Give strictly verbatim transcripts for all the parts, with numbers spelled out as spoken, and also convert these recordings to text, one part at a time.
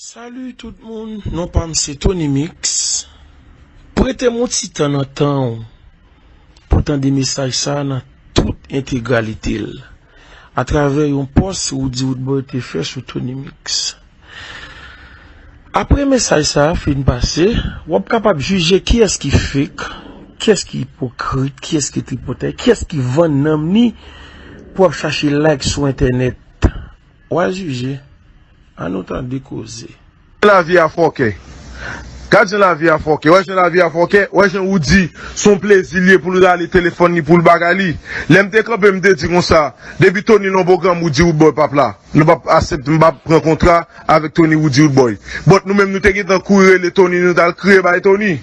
Salut tout moun, non pa m se Tony Mix. Prete m yon ti tan nan tan w pou tande mesaj sa a nan tout entegralite l, atravè yon pòs Roody Roodboy te fè sou Tony Mix. Apre mesaj sa a fin pase, w ap kapab jije kiyès ki fake, kiyès ki ipokrit, kiyès ki tripotay, kiyès ki vann nanm ni pou ap chache like sou entènèt. W a jije. Ann nou tande koze. Lavi a fòkè. Gad jan lavi a fòkè. Wè jan lavi a fòkè. Wè jan Roody se yon plezi l ye pou l rale telefòn li pou l bagay li. Lè m te kanpe m te di konsa, depi Tony nan pwogram Roody Roodboy p ap la. Nou p ap aksepte, m p ap pran kontra avèk Tony Roody Roodboy. But nou menm nou te gentan kouri rele Tony, nou t al kriye bay Tony.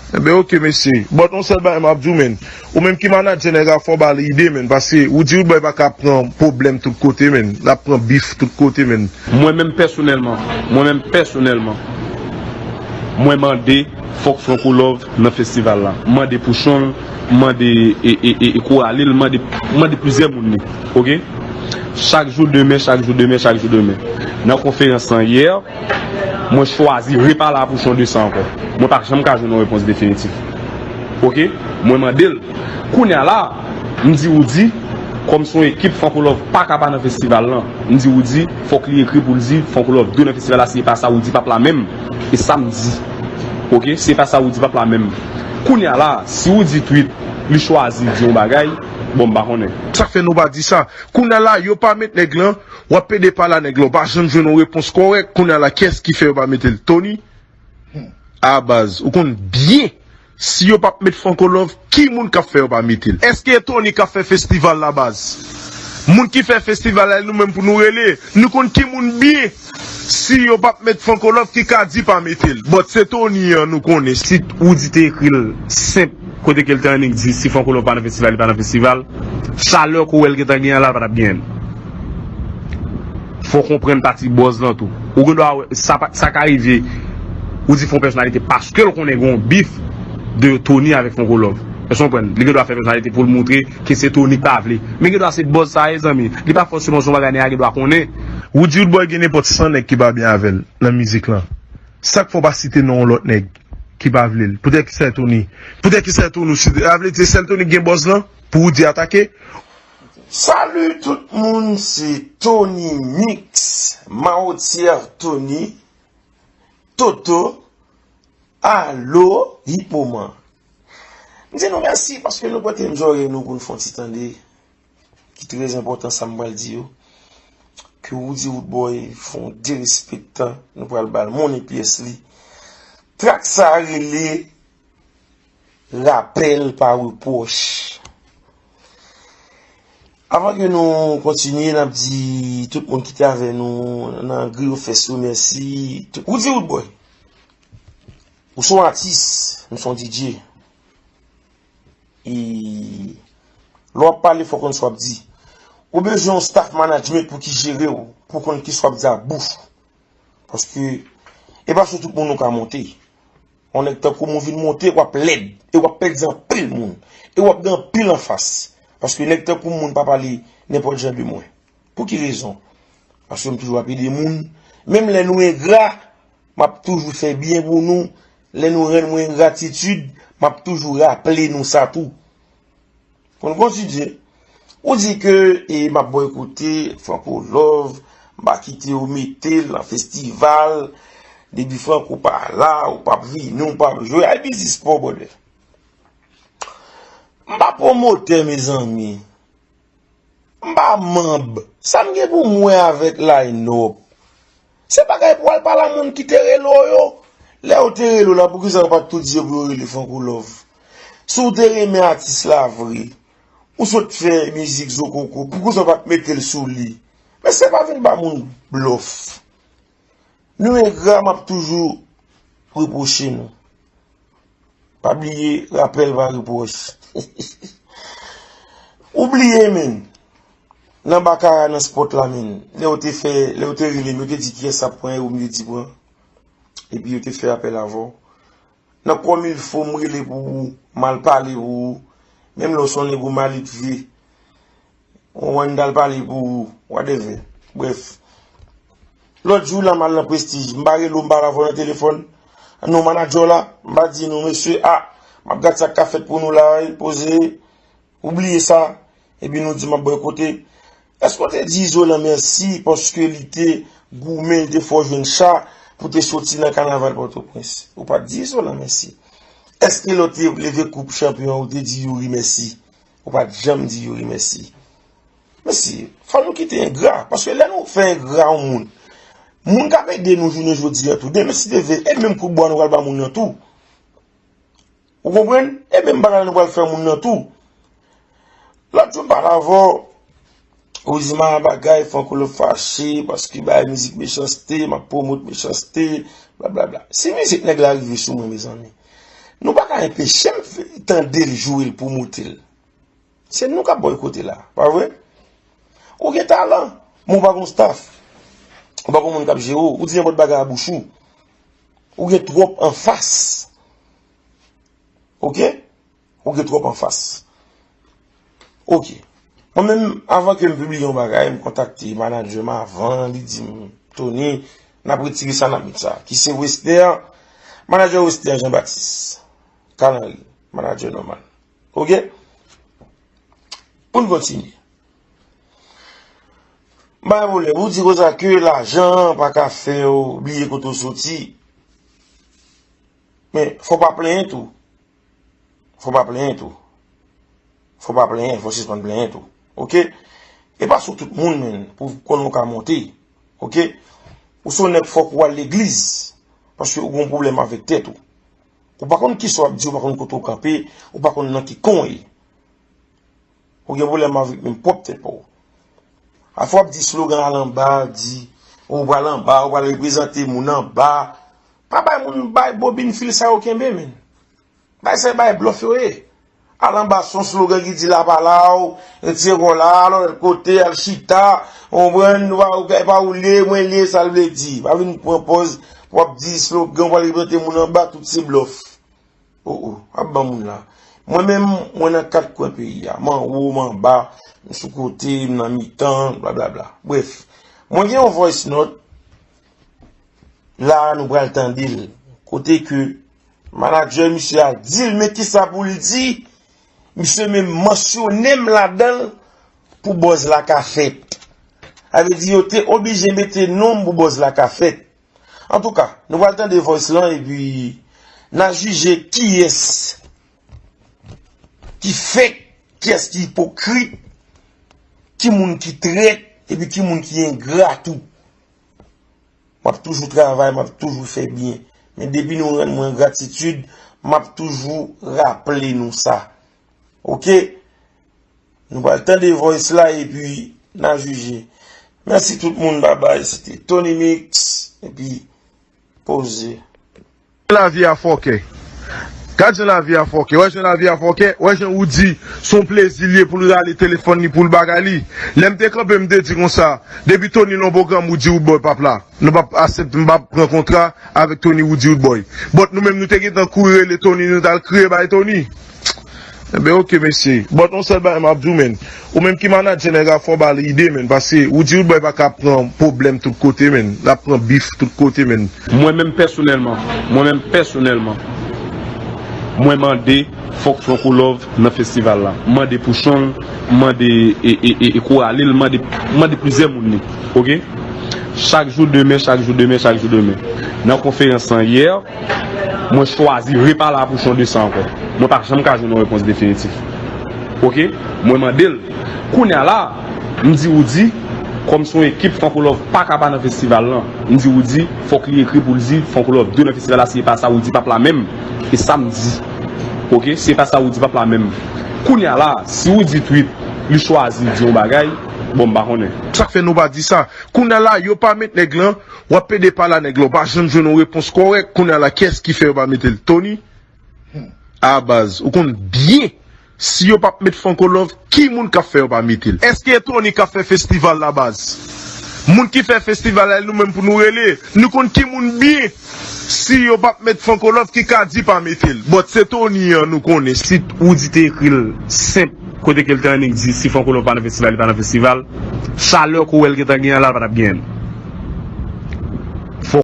Enben oke mesye. But yon sèl bagay m ap di w menn. Ou menm ki manadjè nèg la fò w ba l ide menn. Paske Roody Roodboy pa ka pran pwoblèm tout kote menn. L ap pran bif tout kote menn. Mwen menm pèsonèlman, mwen menm pèsonèlman, mwen mande fòk Franco Love nan festival la. M mande Pouchon l, m mande e, e, e, e Kou Ale l, m mande, m mande plizyè moun li. Oke? Chak jou demen, chak jou demen, chak jou demen. Nan konferans lan yè, mwen chwazi repale a Pouchon de sa ankò. Mwen pa janm ka jwenn yon repons definitif. Oke? Mwen mande l. Kounye a la, m di Roody, kòm se yon ekip Franco Love pa ka pa nan festival lan. M di Roody, fòk li ekri pou l di Franco Love dwe nan festival la, si e pa sa Roody p ap la menm. E sa m di. Oke? Si e pa sa Roody p ap la menm. Kounye a la, si Roody tweet, li chwazi di yon bagay, bon, m pa konnen. Sa k fè nou pa di sa? Kounye a la, yo pa met nèg lan, w ap pede pale a nèg lan, w pa janm jwenn yon repons kòrèk. Kounye a la, kiyès ki fè yo pa mete l? Tony? A baz, ou konn byen, si yo p ap met Franco Love, ki moun k ap fè yo pa mete l? Èske e Tony k ap fè festival la baz? Moun ki fè festival la, nou menm pou nou rele, nou konn ki moun byen. Si yo p ap met Franco Love, ki ka di pa mete l? But se Tony an nou konnen. Si Roody te ekri l senp, kote ke l te annik di si Franco Love pa nan festival, li pa nan festival, chalè kou wè l gentan genyen la, l pa t ap genyen l. Fò w konprann pati buzz lan tou. Ou gen dwa wè, sa pa, sa ka rive, Roody fè yon pèsonalite paske l konnen gen yon bif de Tony avèk Franco Love. Èske w konprann? Li gen dwa fè pèsonalite pou l montre ke se Tony k pa vle. Men gen dwa se buzz sa ye, zanmi. Li pa fòseman se yon bagay nèg la gen dwa konnen. Roody Roodboy gen nenpòt san nèg ki pa byen avè l nan mizik lan. Sa k fè w pa site non yon lòt nèg ki pa vle l? Poutèt ki sèl Tony? Poutèt ki sèl Tony ou site? Sa vle di se sèl Tony ki gen buzz lan pou Roody atake? Salut tout moun, se Tony Mix, Mawotyè Tony, Toto, Alo, Hippoman. M di nou mèsi paske nou prete m zòrèy nou pou n fè yon ti tande ki trè enpòtan sa m pral di yo. Ke Roody Roodboy fè yon derespektan, nou pral ba l monnen pyès li. Trak sa a rele Rapèl pa repwòch. Avan ke nou kontinye, n ap di tout moun ki te avè nou nan Griyo Fest yo mèsi. Tout, Roody Roodboy, ou se yon atis, m se yon D J. E lè w ap pale, fò w konn sa w ap di. Ou bezwen yon staff management pou ki jere w, pou konn kisa w ap di ak bouch ou. Paske e pa sou tout moun ou ka monte. Yon nèg tankou m ou vin monte, w ap lèd. E w ap pèdi anpil moun. E w ap gen anpil anfas. Paske nèg tankou m, moun pa pale nenpòt jan de mwen. Pou ki rezon? Paske m toujou ap ede moun. Menm lè nou engra, m ap toujou fè byen pou nou. Lè nou rann mwen gratitid, m ap toujou raple nou sa tou. Pou n kontinye, ou di ke e, m ap bòykote Franco Love, m pa kite yo mete l nan festival, depi Franco pa la, ou p ap vini, ou p ap jwe. Ay biznis pa w, brother. M pa pwomotè, mezanmi. M pa manb. Sa m gen pou m wè avèk line-up? Se bagay pou w al pale a moun ki te rele w yo. Lè yo te rele w la, poukisa yo pa t tou di yo pou yo rele Franco Love? Si w te renmen atis la vre, ou sot fè mizik Zokoko, poukisa w pa t mete l sou li? Mesye, pa vin ba moun blòf. Nou engra, m ap toujou repwoche nou. Pa bliye, rapèl pa repwòch. Ou bliye, menn. Nan bakara, nan spòt la, menn. Lè yo te fè, lè yo te rele m, yo te di kiyès ap pran, e ou m te di pran. Epi yo te fè apèl avè w. Nan kòmilfo, m rele pou ou, m al pale pou ou. Menm lè w se yon nèg ou malitvye. Ou ann al pale pou ou, whatever. Brèf. Lòt jou la, m al nan Prestij. M pa rele w, m pa pale avè w nan telefòn. Non, manadjè w la, m pa di nou, mesye, a, m ap gad sa k ka fèt pou nou la, wi, poze. Ou bliye sa, epi nou di m ap bòykote. Èske w te di Izolan mèsi paske li te goumen, li te fè w jwenn cha pou te soti nan kanaval Pòtoprens? Ou pa t di Izolan mèsi. Èske lè w te leve koup chanpyon an, ou te di Youri mèsi? Ou pa t janm di Youri mèsi. Mesye, fò nou kite engra, paske lè nou fè engra yon moun, moun k ap ede nou jounen jodi a tou, demen si Dye vle, e menm kout bwa nou pral ba moun nan tou. Ou konprann? E menm bagay la nou pral fè moun nan tou. Lòt jou m pale avè w, ou di m a bagay, Franco Love fache, paske bay mizik mechanste, m ap pwomot mechanste, blablabla. Si mizik nèg la rive sou mwen, mezanmi, nou pa ka enpeche m f-, tande l, jwe l, pwomote l. Se nou k ap bòykote la, pa vre? Ou gen talan, men ou pa gon staff. Ou pa gon moun k ap jere w. Ou di nenpòt bagay a bouch ou. Ou gen twòp anfas. Oke? Ou gen twòp anfas. Oke. Mwen menm, avan ke m pibliye yon bagay, m kontakte manadjè m avan, li di m, Tony, n ap retire sa, n ap met sa. Ki se Wester, manadjè Wester Jean Baptiste. Kalanri, manadjè nòmal. Oke? Pou n kontinye. M pa gen pwoblèm. Ou di konsa ke lajan an pa ka fè w bliye kote w soti. Men, fò w pa plenyen tou. Fò w pa plenyen tou. Fò w pa plenyen, fò w sispann plenyen tou. Oke? E pa sou tout moun, menn, pou konnen w ka monte. Oke? Ou se yon nèg fòk ou al legliz. Paske ou gen yon pwoblèm avèk tèt ou. Ou pa konn kisa w ap di, ou pa konn kote w kanpe, ou pa konn nan ki kon w ye. Ou gen pwoblèm avèk menm pwòp tèt pa w. Afè w ap di slogan al anba, di ou pral anba, ou pral reprezante moun anba. Pa bay moun bay bobin fil sa yo kenbe, menn. Bay sa bay blòf yo ye. Al anba se yon slogan ki di la pa la w, tire kò la, al lòt kote, al chita, konprann, nou pa, ou pa ou li ye, mwen li ye, sa l vle di. Pa vin pran pòz, w ap di slogan, w ap reprezante moun anba, tout se blòf. O, o, ap ban moun la. Mwen menm, mwen nan kat kwen peyi a. M anwo, m anba, m sou kote, m nan mitan, blablabla. Brèf, mwen gen yon voice note, la a nou pral tande l. Kote ke manadjè misye a di l, men kisa pou l di, misye menm mansyone m ladan l pou bòz la ka fèt. Sa vle di yo te oblije mete non m pou bòz la ka fèt. Antouka, nou pral tande voice lan epi n a jije kiyès ki fèk, kiyès ki ipokrit, ki moun ki trèt, epi ki moun ki engra tou. M ap toujou travay, m ap toujou fè byen. Men depi nou rann mwen gratitid, m ap toujou raple nou sa. Oke? Nou pral tande voice la epi n a jije. Mèsi tout moun, babay. Se te Tony Mix epi poze. Lavi a fòkè. Gad jan lavi a fòkè. Wè jan lavi a fòkè. Wè jan Roody se yon plezi l ye pou l rale telefòn li pou l bagay li. Lè m te kanpe m te di konsa, depi Tony nan yon pwogram Roody Roodboy p ap la. Nou p ap aksepte, m p ap pran kontra avèk Tony Roody Roodboy. But nou menm nou te gentan kouri rele Tony, nou t al kriye bay Tony. Enben oke mesye. But yon sèl bagay m ap di w, menn. Ou menm ki manadjè nèg la, fò w ba l ide, menn. Paske Roody Roodboy pa ka pran pwoblèm tout kote, menn. L ap pran bif tout kote, menn. Mwen menm pèsonèlman, mwen menm pèsonèlman, mwen mande fòk Franco Love nan festival la. M mande Pouchon, m mande e, e, e, e Korale, m mande, m mande plizyè moun li. Oke? Chak jou demen, chak jou demen, chak jou demen. Nan konferans lan yè, mwen chwazi repale a Pouchon de sa ankò. Mwen pa janm ka jwenn yon repons definitif. Oke? Mwen mande l. Kounye a la, m di Roody, kòm se yon ekip Franco Love pa ka pa nan festival lan. M di Roody, fòk li ekri pou l di Franco Love de nan festival la, si e pa sa, Roody p ap la menm. E sa m di. Oke? Si e pa sa, Roody p ap la menm. Kounye a la, si Roody tweet, li chwazi di yon bagay, bon, m pa konnen. Sa k fè nou pa di sa? Kounye a la, yo pa met nèg lan, w ap pede pale a nèg lan, w pa janm jwenn yon repons kòrèk. Kounye a la, kiyès ki fè yo pa mete l? Tony? A baz, ou konn byen, si yo p ap met Franco Love, ki moun k ap fè yo pa mete l? Èske e Tony k ap fè festival la, baz? Moun ki fè festival la, e nou menm pou nou rele. Nou konn ki moun byen. Si yo p ap met Franco Love, ki ka di pa mete l? But se Tony an nou konnen. Si Roody te ekri l senp, kote ke l te annik di, si Franco Love pa nan festival, li pa nan festival, chalè ke w wè l gentan genyen an la, l pa t ap genyen l.